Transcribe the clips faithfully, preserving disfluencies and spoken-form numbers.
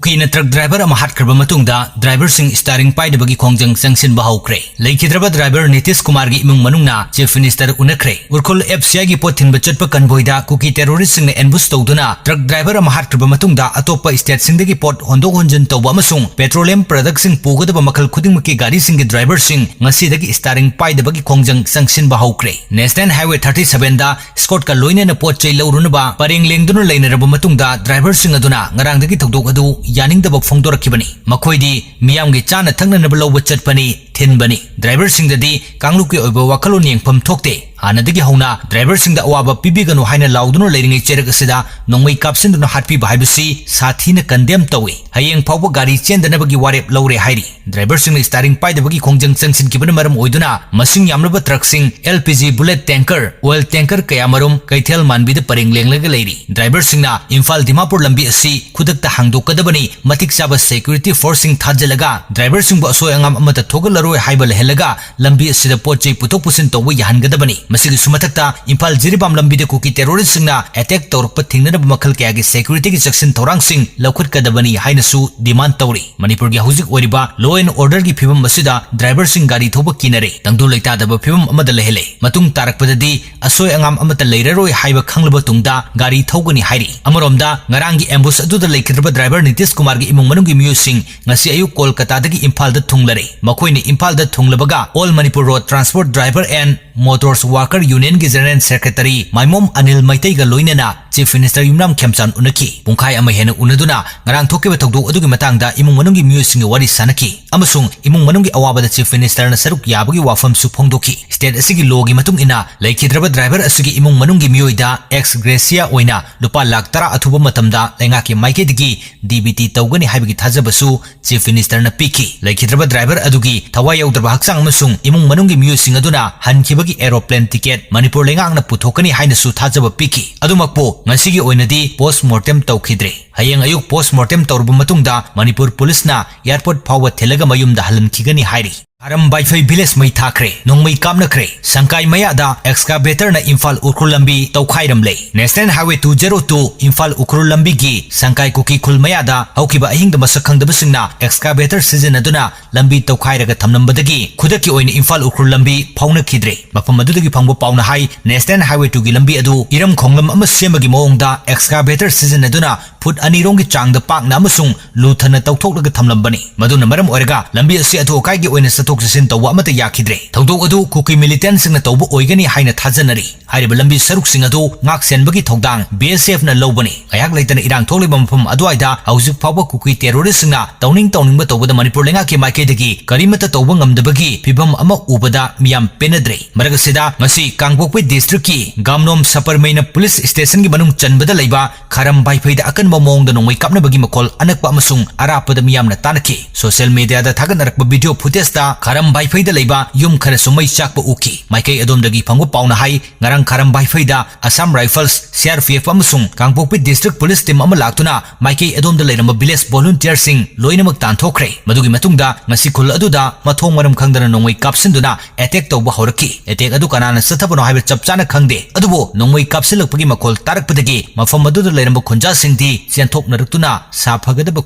ꯀꯨꯀꯤꯅ truck driver ꯑꯃ ꯍꯥꯠꯈ꯭ꯔꯕ ꯃꯇꯨꯡꯗ ꯗ꯭ꯔꯥꯏꯚꯔꯁꯤꯡ ꯁ꯭ꯇꯥꯔꯤꯡ ꯄꯥꯏꯗꯕꯒꯤ ꯈꯣꯡꯖꯪ ꯆꯪꯁꯤꯟꯕ ꯍꯧꯈ꯭ꯔꯦ꯫ ꯂꯩꯈꯤꯗ꯭ꯔꯕ ꯗ꯭ꯔꯥꯏꯚꯔ ꯅꯤꯇꯤꯁ ꯀꯨꯃꯥꯔꯒꯤ ꯏꯃꯨꯡ ꯃꯅꯨꯡꯅ chief minister ꯎꯅꯈ꯭ꯔꯦ꯫ Ukhrul F C ꯑꯥꯏꯒꯤ ꯄꯣꯠ ꯊꯤꯟꯕ ꯆꯠꯄ ꯀꯟꯚꯣꯏꯗ ꯀꯨꯀꯤ ꯇꯦꯔꯣꯔꯤꯁꯁꯤꯡꯅ ꯑꯦꯝꯕꯨꯁ ꯇꯧꯗꯨꯅ ꯇ꯭ꯔꯛ ꯗ꯭ꯔꯥꯏꯚꯔ ꯑꯃ ꯍꯥꯠꯈ꯭ꯔꯕ ꯃꯇꯨꯡꯗ ꯑꯇꯣꯞꯄ ꯁ꯭ꯇꯦꯠꯁꯤꯡꯗꯒꯤ ꯄꯣꯠ ꯍꯣꯟꯗꯣꯛ ꯍꯣꯟꯖꯤꯟ ꯇꯧꯕ ꯑꯃꯁꯨꯡ ꯄꯦꯇ꯭ꯔꯣꯂꯤꯌꯝ ꯄ꯭ꯔꯗꯛꯁꯤꯡ ꯄꯨꯒꯗꯕ ꯃꯈꯜ ꯈꯨꯗꯤꯡꯃꯛꯀꯤ ꯒꯥꯔꯤꯁꯤꯡꯒꯤ ꯗ꯭ꯔꯥꯏꯚꯔꯁꯤꯡ ꯉꯁꯤꯗꯒꯤ ꯁ꯭ꯇꯥꯔꯤꯡ ꯄꯥꯏꯗꯕꯒꯤ ꯈꯣꯡꯖꯪ ꯆꯪꯁꯤꯟꯕ ꯍꯧꯈ꯭ꯔꯦ꯫ ꯅꯦꯁꯅꯦꯜ ꯍꯥꯏꯋꯦ ꯊꯥꯔꯇꯤ ꯁꯚꯦꯟꯗ ꯁ꯭ꯀꯣꯠꯀ ꯂꯣꯏꯅꯅ ꯄꯣꯠ ꯆꯩ ꯂꯧꯔꯨꯅꯕ ꯄꯔꯦꯡ ꯂꯦꯡꯗꯨꯅ ꯂꯩꯅꯔꯕ ꯃꯇꯨꯡꯗ ꯗ꯭ꯔꯥꯏꯚꯔꯁꯤꯡ ꯑꯗꯨꯅ ꯉꯔꯥꯡꯗꯒꯤ ꯊꯧꯗꯣꯛ ꯑꯗꯨ ꯌꯥꯅꯤꯡꯗꯕ ꯐꯣꯡꯗꯣꯔꯛꯈꯤꯕꯅꯤ꯫ ꯃꯈꯣꯏꯗꯤ ꯃꯤꯌꯥꯝꯒꯤ ꯆꯥꯅ ꯊꯛꯅꯅꯕ ꯂꯧꯕ ꯆꯠꯄꯅꯤ, ꯊꯤꯟꯕꯅꯤ꯫ ꯗ꯭ꯔꯥꯏꯚꯔꯁꯤꯡꯗꯗꯤ ꯀꯥꯡꯂꯨꯞꯀꯤ ꯑꯣꯏꯕ ꯋꯥꯈꯜꯂꯣꯟ ꯌꯦꯡꯐꯝ ꯊꯣꯛꯇꯦ꯫ ꯍꯥꯟꯅꯗꯒꯤ ꯍꯧꯅ ꯗ꯭ꯔꯥꯏꯚꯔꯁꯤꯡꯗ ꯑꯋꯥꯕ ꯄꯤꯕꯤꯒꯅꯨ ꯍꯥꯏꯅ ꯂꯥꯎꯗꯨꯅ ꯂꯩꯔꯤꯉꯩ ꯆꯩꯔꯛ ꯑꯁꯤꯗ ꯅꯣꯡꯃꯩ ꯀꯥꯞꯁꯤꯟꯗꯨꯅ ꯍꯥꯠꯄꯤꯕ ꯍꯥꯏꯕꯁꯤ ꯁꯥꯊꯤꯅ ꯀꯟꯗꯦꯝ ꯇꯧꯏ꯫ ꯍꯌꯦꯡ ꯐꯥꯎꯕ ꯒꯥꯔꯤ ꯆꯦꯟꯗꯅꯕꯒꯤ ꯋꯥꯔꯦꯞ ꯂꯧꯔꯦ ꯍꯥꯏꯔꯤ꯫ ꯗ꯭ꯔꯥꯏꯚꯔꯁꯤꯡꯅ ꯁ꯭ꯇꯥꯔꯤꯡ ꯄꯥꯏꯗꯕꯒꯤ ꯈꯣꯡꯖꯪ ꯆꯪꯁꯤꯟꯈꯤꯕꯅ ꯃꯔꯝ ꯑꯣꯏꯗꯨꯅ ꯃꯁꯤꯡ ꯌꯥꯝꯂꯕ ꯇ꯭ꯔꯛꯁꯤꯡ, L P G bullet tanker, oil tanker ꯀꯌꯥꯃꯔꯨꯝ ꯀꯩꯊꯦꯜ ꯃꯥꯟꯕꯤꯗ ꯄꯔꯦꯡ ꯂꯦꯡꯂꯒ ꯂꯩꯔꯤ꯫ ꯗ꯭ꯔꯥꯏꯚꯔꯁꯤꯡꯅ ꯏꯝꯐꯥꯜ ꯗꯤꯃꯥꯄꯨꯔ ꯂꯝꯕꯤ ꯑꯁꯤ ꯈꯨꯗꯛꯇ ꯍꯥꯡꯗꯣꯛꯀꯗꯕꯅꯤ, ꯃꯇꯤꯛ ꯆꯥꯕ ꯁꯦꯀ꯭ꯌꯨꯔꯤꯇꯤ ꯐꯣꯔꯁꯁꯤꯡ ꯊꯥꯖꯤꯜꯂꯒ ꯗ꯭ꯔꯥꯏꯚꯔꯁꯤꯡꯕꯨ ꯑꯁꯣꯏ ꯑꯉꯥꯝ ꯑꯃꯠꯇ ꯊꯣꯛꯍꯜꯂꯔꯣꯏ ꯍꯥꯏꯕ ꯂꯩꯍꯜꯂꯒ ꯂꯝꯕꯤ ꯑꯁꯤꯗ ꯄꯣꯠ ꯆꯩ ꯄꯨꯊꯣꯛ ꯄꯨꯁꯤꯟ ꯇꯧꯕ ꯌꯥꯍꯟꯒꯗꯕꯅꯤ꯫ ꯃꯁꯤꯒꯤꯁꯨ ꯃꯊꯛꯇ ꯏꯝꯐꯥꯜ ꯖꯤꯔꯤꯕꯥꯝ ꯂꯝꯕꯤꯗ ꯀꯨꯀꯤ ꯇꯦꯔꯣꯔꯤꯁꯁꯤꯡꯅ ꯑꯦꯇꯦꯛ ꯇꯧꯔꯛꯄ ꯊꯤꯡꯅꯅꯕ ꯃꯈꯜ ꯀꯌꯥꯒꯤ ꯁꯦꯀ꯭ꯌꯨꯔꯤꯇꯤꯒꯤ ꯆꯦꯛꯁꯤꯟ ꯊꯧꯔꯥꯡꯁꯤꯡ ꯂꯧꯈꯠꯀꯗꯕꯅꯤ ꯍꯥꯏꯅꯁꯨ ꯗꯤꯃꯥꯟ ꯇꯧꯔꯤ꯫ ꯃꯅꯤꯄꯨꯔꯒꯤ ꯍꯧꯖꯤꯛ ꯑꯣꯏꯔꯤꯕ law and orderꯒꯤ ꯐꯤꯕꯝ ꯑꯁꯤꯗ ꯗ꯭ꯔꯥꯏꯚꯔꯁꯤꯡ ꯒꯥꯔꯤ ꯊꯧꯕ ꯀꯤꯅꯔꯦ, ꯇꯪꯗꯨ ꯂꯩꯇꯥꯗꯕ ꯐꯤꯕꯝ ꯑꯃꯗ ꯂꯩꯍꯜꯂꯦ꯫ ꯃꯇꯨꯡ ꯇꯥꯔꯛꯄꯗꯗꯤ ꯑꯁꯣꯏ ꯑꯉꯥꯝ ꯑꯃꯠꯇ ꯂꯩꯔꯔꯣꯏ ꯍꯥꯏꯕ ꯈꯪꯂꯕ ꯇꯨꯡꯗ ꯒꯥꯔꯤ ꯊꯧꯒꯅꯤ ꯍꯥꯏꯔꯤ꯫ ꯑꯃꯔꯣꯝꯗ ꯉꯔꯥꯡꯒꯤ ꯑꯦꯝꯕꯨꯁ ꯑꯗꯨꯗ ꯂꯩꯈꯤꯗ꯭ꯔꯕ ꯗ꯭ꯔꯥꯏꯚꯔ ꯅꯤꯇꯤꯁ ꯀꯨꯃꯥꯔꯒꯤ ꯏꯃꯨꯡ ꯃꯅꯨꯡꯒꯤ ꯃꯤꯑꯣꯏꯁꯤꯡ ꯉꯁꯤ ꯑꯌꯨꯛ ꯀꯣꯜꯀꯇꯥꯗꯒꯤ ꯏꯝꯐꯥꯜꯗ ꯊꯨꯡꯂꯔꯦ꯫ ꯃꯈꯣꯏꯅ ꯏꯝꯐꯥꯜꯗ ꯊꯨꯡꯂꯕꯒ All Manipur Road Transport Driver and Motors Worker Unionꯒꯤ General Secretary ꯃꯥꯏꯃꯣꯝ Anil ꯃꯩꯇꯩꯒ ꯂꯣꯏꯅꯅ ꯆꯤꯐ ꯃꯤꯅꯤꯁꯇꯔ ꯌꯨꯝꯅꯥꯝ ꯈꯦꯝꯆꯥꯟ ꯎꯅꯈꯤ꯫ ꯄꯨꯡꯈꯥꯏ ꯑꯃ ꯍꯦꯟꯅ ꯎꯅꯗꯨꯅ ꯉꯔꯥꯡ ꯊꯣꯛꯈꯤꯕ ꯊꯧꯗꯣꯛ ꯑꯗꯨꯒꯤ ꯃꯇꯥꯡꯗ ꯏꯃꯨꯡ ꯃꯅꯨꯡꯒꯤ ꯃꯤꯑꯣꯏꯁꯤꯡꯒ ꯋꯥꯔꯤ ꯁꯥꯅꯈꯤ ꯑꯃꯁꯨꯡ ꯏꯃꯨꯡ ꯃꯅꯨꯡꯒꯤ ꯑꯋꯥꯕꯗ ꯆꯤꯐ ꯃꯤꯅꯤꯁꯇꯔꯅ ꯁꯔꯨꯛ ꯌꯥꯕꯒꯤ ꯋꯥꯐꯝꯁꯨ ꯐꯣꯡꯗꯣꯛꯈꯤ꯫ ꯁ꯭ꯇꯦꯠ ꯑꯁꯤꯒꯤ ꯂꯣꯒꯤ ꯃꯇꯨꯡ ꯏꯟꯅ ꯂꯩꯈꯤꯗ꯭ꯔꯕ ꯗ꯭ꯔꯥꯏꯚꯔ ꯑꯁꯤꯒꯤ ꯏꯃꯨꯡ ꯃꯅꯨꯡꯒꯤ ꯃꯤꯑꯣꯏꯗ ꯑꯦꯛꯁ ꯒ꯭ꯔꯦꯁꯤꯌꯥ ꯑꯣꯏꯅ ꯂꯨꯄꯥ ꯂꯥꯈ ꯇꯔꯥ ꯑꯊꯨꯕ ꯃꯇꯝꯗ ꯂꯩꯉꯥꯛꯀꯤ ꯃꯥꯏꯀꯩꯗꯒꯤ ꯗꯤ ꯕꯤ ꯇꯤ ꯇꯧꯒꯅꯤ ꯍꯥꯏꯕꯒꯤ ꯊꯥꯖꯕꯁꯨ ꯆꯤꯐ ꯃꯤꯅꯤꯁꯇꯔꯅ ꯄꯤꯈꯤ꯫ ꯂꯩꯈꯤꯗ꯭ꯔꯕ ꯗ꯭ꯔꯥꯏꯚꯔ ꯑꯗꯨꯒꯤ ꯊꯋꯥꯏ ꯌꯥꯎꯗ꯭ꯔꯕ ꯍꯛꯆꯥꯡ ꯑꯃꯁꯨꯡ ꯏꯃꯨꯡ ꯃꯅꯨꯡꯒꯤ ꯃꯤꯑꯣꯏꯁꯤꯡ ꯑꯗꯨꯅ ꯍꯟꯈꯤꯕꯒꯤ ꯑꯦꯔꯣꯄ꯭ꯂꯦꯟ ꯇꯤꯀꯦꯠ ꯃꯅꯤꯄꯨꯔ ꯂꯩꯉꯥꯛꯅ ꯄꯨꯊꯣꯛꯀꯅꯤ ꯍꯥꯏꯅꯁꯨ ꯊꯥꯖꯕ ꯄꯤꯈꯤ꯫ ꯑꯗꯨꯃꯛꯄꯨ ꯉꯁꯤꯒꯤ ꯑꯣꯏꯅꯗꯤ ꯄꯣꯁ ꯃꯣꯔꯇꯦꯝ ꯇꯧꯈꯤꯗ꯭ꯔꯦ꯫ ꯍꯌꯦꯡ ꯑꯌꯨꯛ ꯄꯣꯁ ꯃꯣꯔꯇꯦꯝ ꯇꯧꯔꯕ ꯃꯇꯨꯡꯗ ꯃꯅꯤꯄꯨꯔ ꯄꯨꯂꯤꯁꯅ ꯑꯦꯌꯔꯄꯣꯔꯠ ꯐꯥꯎꯕ ꯊꯤꯜꯂꯒ ꯃꯌꯨꯝꯗ ꯍꯜꯍꯟꯈꯤꯒꯅꯤ ꯍꯥꯏꯔꯤ꯫ ꯈꯥꯔꯝ ꯕꯥꯏꯐꯩ village ꯃꯩ ꯊꯥꯈ꯭ꯔꯦ, ꯅꯣꯡꯃꯩ ꯀꯥꯞꯅꯈ꯭ꯔꯦ꯫ ꯁꯪꯀꯥꯏ ꯃꯌꯥꯗ excavatorꯅ ꯏꯝꯐꯥꯜ ꯎꯈ꯭ꯔꯨꯜ ꯂꯝꯕꯤ ꯇꯧꯈꯥꯏꯔꯝꯂꯦ꯫ National Highway two zero two Imphal Ukhrul ꯂꯝꯕꯤꯒꯤ ꯁꯪꯀꯥꯏ ꯀꯨꯀꯤ ꯈꯨꯜ ꯃꯌꯥꯗ ꯍꯧꯈꯤꯕ ꯑꯍꯤꯡꯗ ꯃꯁꯛ ꯈꯪꯗꯕꯁꯤꯡꯅ excavator ꯁꯤꯖꯤꯟꯅꯗꯨꯅ ꯂꯝꯕꯤ ꯇꯧꯈꯥꯏꯔꯒ ꯊꯝꯂꯝꯕꯗꯒꯤ ꯈꯨꯗꯛꯀꯤ ꯑꯣꯏꯅ ꯏꯝꯐꯥꯜ ꯎꯈ꯭ꯔꯨꯜ ꯂꯝꯕꯤ ꯐꯥꯎꯅꯈꯤꯗ꯭ꯔꯦ꯫ ꯃꯐꯝ ꯑꯗꯨꯗꯒꯤ ꯐꯪꯕ ꯄꯥꯎꯅ ꯍꯥꯏ, National Highway twoꯒꯤ ꯂꯝꯕꯤ ꯑꯗꯨ ꯏꯔꯝ ꯈꯣꯡꯂꯝ ꯑꯃ ꯁꯦꯝꯕꯒꯤ ꯃꯑꯣꯡꯗ excavator ꯁꯤꯖꯤꯟꯅꯗꯨꯅ ꯐꯨꯠ ꯑꯅꯤꯔꯣꯝꯒꯤ ꯆꯥꯡꯗ ꯄꯥꯛꯅ ꯑꯃꯁꯨꯡ ꯂꯨꯊꯅ ꯇꯧꯊꯣꯛꯂꯒ ꯊꯝꯂꯝꯕꯅꯤ꯫ ꯃꯗꯨꯅ ꯃꯔꯝ ꯑꯣꯏꯔꯒ ꯂꯝꯕꯤ ꯑꯁꯤ ꯑꯊꯨ ꯑꯀꯥꯏꯒꯤ ꯑꯣꯏꯅ ꯆꯠꯊꯣꯛ ꯆꯠꯁꯤꯟ ꯇꯧꯕ ꯑꯃꯠꯇ ꯌꯥꯈꯤꯗ꯭ꯔꯦ꯫ ꯊꯧꯗꯣꯛ ꯑꯗꯨ ꯀꯨꯀꯤ militantꯁꯤꯡꯅ ꯇꯧꯕ ꯑꯣꯏꯒꯅꯤ ꯍꯥꯏꯅ ꯊꯥꯖꯅꯔꯤ꯫ ꯍꯥꯏꯔꯤꯕ ꯂꯝꯕꯤ ꯁꯔꯨꯛꯁꯤꯡ ꯑꯗꯨ ꯉꯥꯛ ꯁꯦꯟꯕꯒꯤ ꯊꯧꯗꯥꯡ BSFꯅ ꯂꯧꯕꯅꯤ꯫ ꯉꯥꯏꯍꯥꯛ ꯂꯩꯇꯅ ꯏꯔꯥꯡ ꯊꯣꯛꯂꯤꯕ ꯃꯐꯝ ꯑꯗꯨꯋꯥꯏꯗ ꯍꯧꯖꯤꯛ ꯐꯥꯎꯕ ꯀꯨꯀꯤ terroristꯁꯤꯡꯅ ꯇꯧꯅꯤꯡ ꯇꯧꯅꯤꯡꯕ ꯇꯧꯕꯗ ꯃꯅꯤꯄꯨꯔ ꯂꯩꯉꯥꯛꯀꯤ ꯃꯥꯏꯀꯩꯗꯒꯤ ꯀꯔꯤꯃꯠꯇ ꯇꯧꯕ ꯉꯝꯗꯕꯒꯤ ꯐꯤꯚꯝ ꯑꯃ ꯎꯕꯗ ꯃꯤꯌꯥꯝ ꯄꯦꯟꯅꯗ꯭ꯔꯦ꯫ ꯃꯔꯛ ꯑꯁꯤꯗ ꯉꯁꯤ ꯀꯥꯡꯄꯣꯛꯄꯤ districtꯀꯤ ꯒꯥꯝꯅꯣꯝ ꯁꯄꯔꯃꯩꯅ police stationꯒꯤ ꯃꯅꯨꯡ ꯆꯟꯕꯗ ꯂꯩꯕ ꯈꯥꯔꯝ ꯕꯥꯏꯐꯩꯗ ꯑꯀꯟꯕ ꯃꯑꯣꯡꯗ ꯅꯣꯡꯃꯩ ꯀꯥꯞꯅꯕꯒꯤ ꯃꯈꯣꯜ ꯑꯅꯛꯄ ꯑꯃꯁꯨꯡ ꯑꯔꯥꯞꯄꯗ ꯃꯤꯌꯥꯝꯅ ꯇꯥꯅꯈꯤ꯫ Social mediaꯗ ꯊꯥꯒꯠꯅꯔꯛꯄ video footageꯇ ꯈꯥꯔꯝ ꯕꯥꯏꯐꯩꯗ ꯂꯩꯕ ꯌꯨꯝ ꯈꯔꯁꯨ ꯃꯩ ꯆꯥꯛꯄ ꯎꯈꯤ꯫ ꯃꯥꯏꯀꯩ ꯑꯗꯣꯝꯗꯒꯤ ꯐꯪꯕ ꯄꯥꯎꯅ ꯍꯥꯏ, ꯉꯔꯥꯡ ꯈꯥꯔꯝ ꯕꯥꯏꯐꯩꯗ Assam Rifles, CRPF ꯑꯃꯁꯨꯡ ꯀꯥꯡꯄꯣꯛꯄꯤ district police team ꯑꯃ ꯂꯥꯛꯇꯨꯅ ꯃꯥꯏꯀꯩ ꯑꯗꯣꯝꯗ ꯂꯩꯔꯝꯕ village volunteerꯁꯤꯡ ꯂꯣꯏꯅꯃꯛ ꯇꯥꯟꯊꯣꯛꯈ꯭ꯔꯦ꯫ ꯃꯗꯨꯒꯤ ꯃꯇꯨꯡꯗ ꯉꯁꯤ ꯈꯨꯜ ꯑꯗꯨꯗ ꯃꯊꯣꯡ ꯃꯔꯝ ꯈꯪꯗꯅ ꯅꯣꯡꯃꯩ ꯀꯥꯞꯁꯤꯟꯗꯨꯅ attack ꯇꯧꯕ ꯍꯧꯔꯛꯈꯤ꯫ Attack ꯑꯗꯨ ꯀꯅꯥꯅ ꯆꯠꯊꯕꯅꯣ ꯍꯥꯏꯕ ꯆꯞ ꯆꯥꯅ ꯈꯪꯗꯦ, ꯑꯗꯨꯕꯨ ꯅꯣꯡꯃꯩ ꯀꯥꯞꯁꯤꯜꯂꯛꯄꯒꯤ ꯃꯈꯣꯜ ꯇꯥꯔꯛꯄꯗꯒꯤ ꯃꯐꯝ ꯑꯗꯨꯗ ꯂꯩꯔꯝꯕ ꯈꯨꯟꯖꯥꯁꯤꯡꯗꯤ ꯆꯦꯟꯊꯣꯛꯅꯔꯛꯇꯨꯅ ꯁꯥꯐꯒꯗꯕ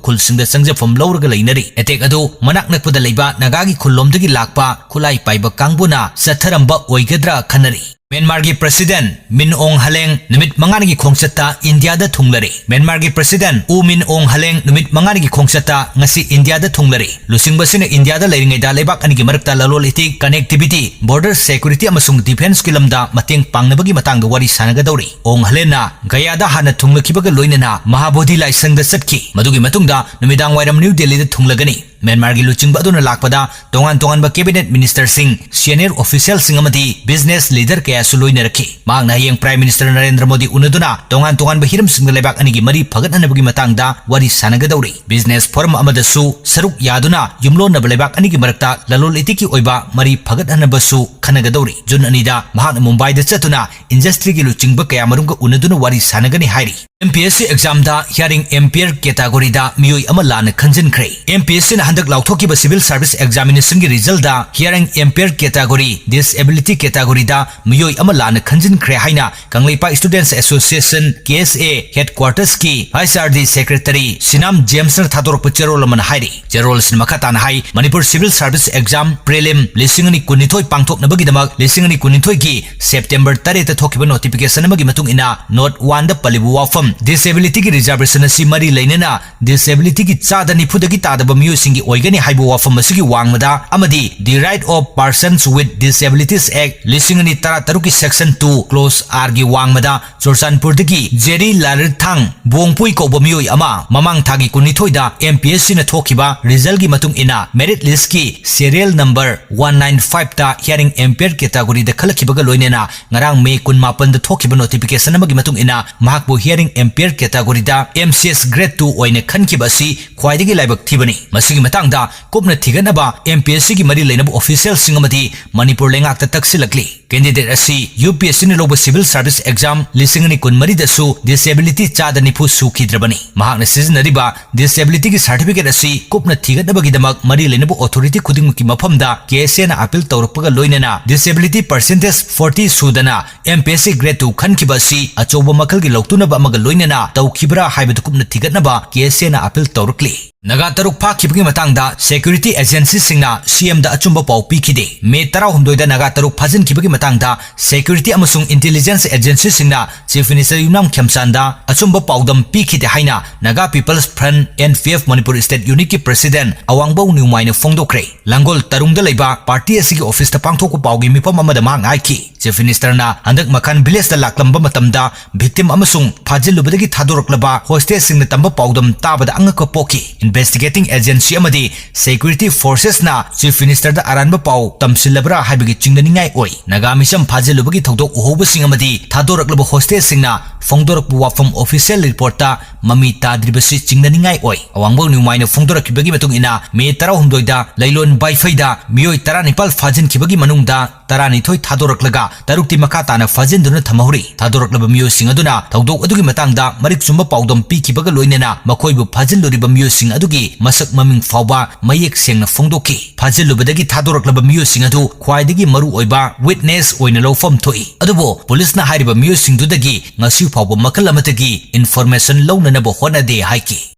ꯈꯨꯜꯁꯤꯡꯗ ꯆꯪꯖꯐꯝ ꯂꯧꯔꯒ ꯂꯩꯅꯔꯤ꯫ Attack ꯑꯗꯨ ꯃꯅꯥꯛ ꯅꯛꯄꯗ ꯂꯩꯕ ꯅꯥꯒꯥꯒꯤ ꯈꯨꯜꯂꯣꯝꯗꯒꯤ ꯂꯥꯛꯄ ꯈꯨꯠꯂꯥꯏ ꯄꯥꯏꯕ ꯀꯥꯡꯕꯨꯅ ꯆꯠꯊꯔꯝꯕ ꯑꯣꯏꯒꯗ꯭ꯔꯥ ꯈꯟꯅꯔꯤ꯫ ꯃ꯭ꯌꯥꯟꯃꯥꯔꯒꯤ President Min Aung Hlaing ꯅꯨꯃꯤꯠ ꯃꯉꯥꯅꯤꯒꯤ ꯈꯣꯡꯆꯠꯇ ꯏꯟꯗꯤꯌꯥꯗ ꯊꯨꯡꯂꯔꯦ꯫ ꯃ꯭ꯌꯥꯟꯃꯥꯔꯒꯤ President U Min Aung Hlaing ꯅꯨꯃꯤꯠ ꯃꯉꯥꯅꯤꯒꯤ ꯈꯣꯡꯆꯠꯇ ꯉꯁꯤ ꯏꯟꯗꯤꯌꯥꯗ ꯊꯨꯡꯂꯔꯦ꯫ ꯂꯨꯆꯤꯡꯕꯁꯤꯅ ꯏꯟꯗꯤꯌꯥꯗ ꯂꯩꯔꯤꯉꯩꯗ ꯂꯩꯕꯥꯛ ꯑꯅꯤꯒꯤ ꯃꯔꯛꯇ ꯂꯂꯣꯟ ꯏꯇꯤꯛ, connectivity, border security ꯑꯃꯁꯨꯡ defenceꯀꯤ ꯂꯝꯗ ꯃꯇꯦꯡ ꯄꯥꯡꯅꯕꯒꯤ ꯃꯇꯥꯡꯗ ꯋꯥꯔꯤ ꯁꯥꯟꯅꯒꯗꯧꯔꯤ꯫ ꯑꯣꯡ ꯍꯂꯦꯟꯅ ꯒꯌꯥꯗ ꯍꯥꯟꯅ ꯊꯨꯡꯂꯈꯤꯕꯒ ꯂꯣꯏꯅꯅ ꯃꯍꯥꯕꯣꯙꯤ ꯂꯥꯏꯁꯪꯗ ꯆꯠꯈꯤ꯫ ꯃꯗꯨꯒꯤ ꯃꯇꯨꯡꯗ ꯅꯨꯃꯤꯗꯥꯡ ꯋꯥꯏꯔꯝ ꯅ꯭ꯌꯨ ꯗꯦꯜꯂꯤꯗ ꯊꯨꯡꯂꯒꯅꯤ꯫ ꯃ꯭ꯌꯥꯟꯃꯥꯔꯒꯤ ꯂꯨꯆꯤꯡꯕ ꯑꯗꯨꯅ ꯂꯥꯛꯄꯗ ꯇꯣꯉꯥꯟ ꯇꯣꯉꯥꯟꯕ cabinet ministerꯁꯤꯡ, senior officialꯁꯤꯡ ꯑꯃꯗꯤ business leader ꯀꯌꯥꯁꯨ ꯂꯣꯏꯅꯔꯛꯈꯤ꯫ ꯃꯍꯥꯛꯅ ꯍꯌꯦꯡ Prime Minister ꯅꯔꯦꯟꯗ꯭ꯔ ꯃꯣꯗꯤ ꯎꯅꯗꯨꯅ ꯇꯣꯉꯥꯟ ꯇꯣꯉꯥꯟꯕ ꯍꯤꯔꯝꯁꯤꯡꯗ ꯂꯩꯕꯥꯛ ꯑꯅꯤꯒꯤ ꯃꯔꯤ ꯐꯒꯠꯍꯟꯅꯕꯒꯤ ꯃꯇꯥꯡꯗ ꯋꯥꯔꯤ ꯁꯥꯟꯅꯒꯗꯧꯔꯤ꯫ Business forum ꯑꯃꯗꯁꯨ ꯁꯔꯨꯛ ꯌꯥꯗꯨꯅ ꯌꯨꯝꯂꯣꯟꯅꯕ ꯂꯩꯕꯥꯛ ꯑꯅꯤꯒꯤ ꯃꯔꯛꯇ ꯂꯂꯣꯟ ꯏꯇꯤꯛꯀꯤ ꯑꯣꯏꯕ ꯃꯔꯤ ꯐꯒꯠꯍꯟꯅꯕꯁꯨ ꯈꯟꯅꯒꯗꯧꯔꯤ꯫ ꯖꯨꯟ ꯑꯅꯤꯗ ꯃꯍꯥꯛꯅ ꯃꯨꯝꯕꯥꯏꯗ ꯆꯠꯇꯨꯅ industryꯒꯤ ꯂꯨꯆꯤꯡꯕ ꯀꯌꯥꯃꯔꯨꯝꯒ ꯎꯅꯗꯨꯅ ꯋꯥꯔꯤ ꯁꯥꯟꯅꯒꯅꯤ ꯍꯥꯏꯔꯤ꯫ MPSC examꯗ hearing impaired categoryꯗ ꯃꯤꯑꯣꯏ ꯑꯃ ꯂꯥꯟꯅ ꯈꯟꯖꯤꯟꯈ꯭ꯔꯦ꯫ MPSCꯅ ꯍꯟꯗꯛ ꯂꯥꯎꯊꯣꯛꯈꯤꯕ civil service examination ꯒꯤ result ꯇ hearing impaired category, disability category ꯗ ꯃꯤꯑꯣꯏ ꯑꯃ ꯂꯥꯟꯅ ꯈꯟꯖꯤꯟꯈ꯭ꯔꯦ ꯍꯥꯏꯅ Kangleipak Students Association, K S A headquarters ꯀꯤ H R D secretary ꯁꯤꯅꯥꯝ ꯖꯦꯝꯁꯅ ꯊꯥꯗꯣꯔꯛꯄ ꯆꯦꯔꯣꯜ ꯑꯃꯅ ꯍꯥꯏꯔꯤ꯫ ꯆꯦꯔꯣꯜ ꯑꯁꯤꯅ ꯃꯈꯥ ꯇꯥꯅ ꯍꯥꯏ, Manipur civil service exam prelim ꯂꯤꯁꯤꯡ ꯑꯅꯤ ꯀꯨꯟꯅꯤꯊꯣꯏ ꯄꯥꯡꯊꯣꯛꯅꯕꯒꯤꯗꯃꯛ ꯂꯤꯁꯤꯡ ꯑꯅꯤ ꯀꯨꯟꯅꯤꯊꯣꯏꯒꯤ September ꯇꯔꯦꯠꯇ ꯊꯣꯛꯈꯤꯕ notification ꯑꯃꯒꯤ ꯃꯇꯨꯡ ꯏꯟꯅ, note one ꯗ ꯄꯜꯂꯤꯕ ꯋꯥꯐꯝ, disability ꯒꯤ reservation ꯑꯁꯤ ꯃꯔꯤ ꯂꯩꯅꯅ disability ꯒꯤ ꯆꯥꯗ ꯅꯤꯐꯨꯗꯒꯤ ꯇꯥꯗꯕ ꯃꯤꯑꯣꯏꯁꯤꯡꯒꯤ ꯑꯣꯏꯒꯅꯤ ꯍꯥꯏꯕ ꯋꯥꯐꯝ ꯑꯁꯤꯒꯤ ꯋꯥꯡꯃꯗ ꯑꯃꯗꯤ The Right of Persons with Disabilities Act ꯂꯤꯁꯤꯡ ꯑꯅꯤ ꯇꯔꯥꯇꯔꯨꯛꯀꯤ section two clause R ꯒꯤ ꯋꯥꯡꯃꯗ ꯆꯨꯔꯆꯥꯟꯄꯨꯔꯗꯒꯤ ꯖꯦꯔꯤ ꯂꯥꯔꯤꯊꯥꯡ ꯕꯣꯡꯄꯨꯏ ꯀꯧꯕ ꯃꯤꯑꯣꯏ ꯑꯃ ꯃꯃꯥꯡ ꯊꯥꯒꯤ ꯀꯨꯟꯅꯤꯊꯣꯏꯗ M P S C ꯅ ꯊꯣꯛꯈꯤꯕ result ꯀꯤ ꯃꯇꯨꯡ ꯏꯟꯅ merit list ꯀꯤ serial number one nine five ꯇ hearing impaired category ꯗ ꯈꯜꯂꯛꯈꯤꯕꯒ ꯂꯣꯏꯅꯅ ꯉꯔꯥꯡ May ꯀꯨꯟꯃꯥꯄꯟꯗ ꯊꯣꯛꯈꯤꯕ notification ꯑꯃꯒꯤ ꯃꯇꯨꯡ ꯏꯟꯅ ꯃꯍꯥꯛꯄꯨ hearing impaired category ꯗ M C S grade two ꯑꯣꯏꯅ ꯈꯟꯈꯤꯕ ꯑꯁꯤ ꯈ꯭ꯋꯥꯏꯗꯒꯤ ꯂꯥꯏꯕꯛ ꯊꯤꯕꯅꯤ꯫ ꯃꯁꯤꯒꯤ ꯃꯇꯥꯡꯗ ꯀꯨꯞꯅ ꯊꯤꯒꯠꯅꯕ M P S C ꯒꯤ ꯃꯔꯤ ꯂꯩꯅꯕ official ꯁꯤꯡ ꯑꯃꯗꯤ ꯃꯅꯤꯄꯨꯔ ꯂꯩꯉꯥꯛꯇ ꯇꯛꯁꯤꯜꯂꯛꯂꯤ꯫ Candidate ꯑꯁꯤ U P S C ꯅ ꯂꯧꯕ civil service exam ꯂꯤꯁꯤꯡ ꯑꯅꯤ ꯀꯨꯟꯃꯔꯤꯗꯁꯨ disability ꯆꯥꯗ ꯅꯤꯐꯨ ꯁꯨꯈꯤꯗ꯭ꯔꯕꯅꯤ꯫ ꯃꯍꯥꯛꯅ ꯁꯤꯖꯤꯟꯅꯔꯤꯕ disability ꯒꯤ certificate ꯑꯁꯤ ꯀꯨꯞꯅ ꯊꯤꯒꯠꯅꯕꯒꯤꯗꯃꯛ ꯃꯔꯤ ꯂꯩꯅꯕ authority ꯈꯨꯗꯤꯡꯃꯛꯀꯤ ꯃꯐꯝꯗ K S A ꯅ appeal ꯇꯧꯔꯛꯄꯒ ꯂꯣꯏꯅꯅ disability percentage forty ꯁꯨꯗꯅ M P S C grade two ꯈꯟꯈꯤꯕ ꯑꯁꯤ ꯑꯆꯧꯕ ꯃꯈꯜꯒꯤ ꯂꯧꯇꯨꯅꯕ ꯑꯃꯒ ꯂꯣꯏꯅꯅ ꯇꯧꯈꯤꯕ꯭ꯔꯥ ꯍꯥꯏꯕꯗꯨ ꯀꯨꯞꯅ ꯊꯤꯒꯠꯅꯕ K S A ꯅ appeal ꯇꯧꯔꯛꯂꯤ꯫ ꯅꯥꯒꯥ ꯇꯔꯨꯛ ꯐꯥꯈꯤꯕꯒꯤ ꯃꯇꯥꯡꯗ security agency ꯁꯤꯡꯅ C M ꯗ ꯑꯆꯨꯝꯕ ꯄꯥꯎ ꯄꯤꯈꯤꯗꯦ꯫ May ꯇꯔꯥꯍꯨꯝꯗꯣꯏꯗ ꯅꯥꯒꯥ ꯇꯔꯨꯛ ꯐꯥꯖꯤꯟꯈꯤꯕꯒꯤ ꯃꯇꯥꯡꯗ security ꯑꯃꯁꯨꯡ intelligence agency ꯁꯤꯡꯅ Chief Minister ꯌꯨꯝꯅꯥꯝ ꯈꯦꯝꯆꯥꯟꯗ ꯑꯆꯨꯝꯕ ꯄꯥꯎꯗꯝ ꯄꯤꯈꯤꯗꯦ ꯍꯥꯏꯅ Naga People's Front, N P F, Manipur state unit ꯀꯤ president ꯑꯋꯥꯡꯕꯧ ꯅ꯭ꯌꯨꯃꯥꯏꯅ ꯐꯣꯡꯗꯣꯛꯈ꯭ꯔꯦ꯫ ꯂꯥꯡꯒꯣꯜ ꯇꯔꯨꯡꯗ ꯂꯩꯕ party ꯑꯁꯤꯒꯤ office ꯇ ꯄꯥꯡꯊꯣꯛꯄ ꯄꯥꯎꯒꯤ ꯃꯤꯐꯝ ꯑꯃꯗ ꯃꯍꯥꯛꯅ ꯍꯥꯏꯈꯤ, Chief Minister ꯅ ꯍꯟꯗꯛ ꯃꯈꯥꯟ village ꯇ ꯂꯥꯛꯂꯝꯕ ꯃꯇꯝꯗ victim ꯑꯃꯁꯨꯡ ꯐꯥꯖꯤꯜꯂꯨꯕꯗꯒꯤ ꯊꯥꯗꯣꯔꯛꯂꯕ hostage ꯁꯤꯡꯅ ꯇꯝꯕ ꯄꯥꯎꯗꯝ ꯇꯥꯕꯗ ꯑꯉꯛꯄ ꯄꯣꯛꯈꯤ꯫ Investigating agency ꯑꯃꯗꯤ security forces ꯅ Chief Minister ꯗ ꯑꯔꯥꯟꯕ ꯄꯥꯎ ꯇꯝꯁꯤꯜꯂꯕ꯭ꯔꯥ ꯍꯥꯏꯕꯒꯤ ꯆꯤꯡꯅꯅꯤꯡꯉꯥꯏ ꯑꯣꯏ꯫ ꯅꯥꯒꯥ ꯑꯃꯤꯁꯝ ꯐꯥꯖꯤꯜꯂꯨꯕꯒꯤ ꯊꯧꯗꯣꯛ ꯎꯍꯧꯕꯁꯤꯡ ꯑꯃꯗꯤ ꯊꯥꯗꯣꯔꯛꯂꯕ ꯍꯣꯁꯇꯦꯖꯁꯤꯡꯅ ꯐꯣꯡꯗꯣꯔꯛꯄ ꯋꯥꯐꯝ ꯑꯣꯐꯤꯁꯤꯌꯦꯜ ꯔꯤꯄꯣꯔꯠꯇ ꯃꯃꯤ ꯇꯥꯗ꯭ꯔꯤꯕꯁꯤ ꯆꯤꯡꯅꯅꯤꯡꯉꯥꯏ ꯑꯣꯏ꯫ ꯑꯋꯥꯡꯕ ꯅ꯭ꯌꯨꯃꯥꯏꯅ ꯐꯣꯡꯗꯣꯔꯛꯈꯤꯕꯒꯤ ꯃꯇꯨꯡ ꯏꯟꯅ ꯃꯦ ꯇꯔꯥꯍꯨꯝꯗꯣꯏꯗ ꯂꯩꯂꯣꯟ ꯕꯥꯏꯐꯩꯗ ꯃꯤꯑꯣꯏ ꯇꯔꯥꯅꯤꯄꯥꯜ ꯐꯥꯖꯤꯟꯈꯤꯕꯒꯤ ꯃꯅꯨꯡꯗ ꯇꯔꯥꯅꯤꯊꯣꯏ ꯊꯥꯗꯣꯔꯛꯂꯒ ꯇꯔꯨꯛꯇꯤ ꯃꯈꯥ ꯇꯥꯅ ꯐꯥꯖꯤꯟꯗꯨꯅ ꯊꯝꯍꯧꯔꯤ꯫ ꯊꯥꯗꯣꯔꯛꯂꯕ ꯃꯤꯑꯣꯏꯁꯤꯡ ꯑꯗꯨꯅ ꯊꯧꯗꯣꯛ ꯑꯗꯨꯒꯤ ꯃꯇꯥꯡꯗ ꯃꯔꯤꯛ ꯆꯨꯝꯕ ꯄꯥꯎꯗꯝ ꯄꯤꯈꯤꯕꯒ ꯂꯣꯏꯅꯅ ꯃꯈꯣꯏꯕꯨ ꯐꯥꯖꯤꯜꯂꯨꯔꯤꯕ ꯃꯤꯑꯣꯏꯁꯤꯡ ꯑꯗꯨꯒꯤ ꯃꯁꯛ ꯃꯃꯤꯡ ꯐꯥꯎꯕ ꯃꯌꯦꯛ ꯁꯦꯡꯅ ꯐꯣꯡꯗꯣꯛꯈꯤ꯫ ꯐꯥꯖꯤꯜꯂꯨꯕꯗꯒꯤ ꯊꯥꯗꯣꯔꯛꯂꯕ ꯃꯤꯑꯣꯏꯁꯤꯡ ꯑꯗꯨ ꯈ꯭ꯋꯥꯏꯗꯒꯤ ꯃꯔꯨ ꯑꯣꯏꯕ ꯋꯤꯠꯅꯦꯁ ꯑꯣꯏꯅ ꯂꯧꯐꯝ ꯊꯣꯛꯏ꯫ ꯑꯗꯨꯕꯨ ꯄꯨꯂꯤꯁꯅ ꯍꯥꯏꯔꯤꯕ ꯃꯤꯑꯣꯏꯁꯤꯡꯗꯨꯗꯒꯤ ꯉꯁꯤ ꯐꯥꯎꯕ ꯃꯈꯜ ꯑꯃꯠꯇꯒꯤ ꯏꯟꯐꯣꯔꯃꯦꯁꯟ ꯂꯧꯅꯅꯕ ꯍꯣꯠꯅꯗꯦ ꯍꯥꯏꯈꯤ꯫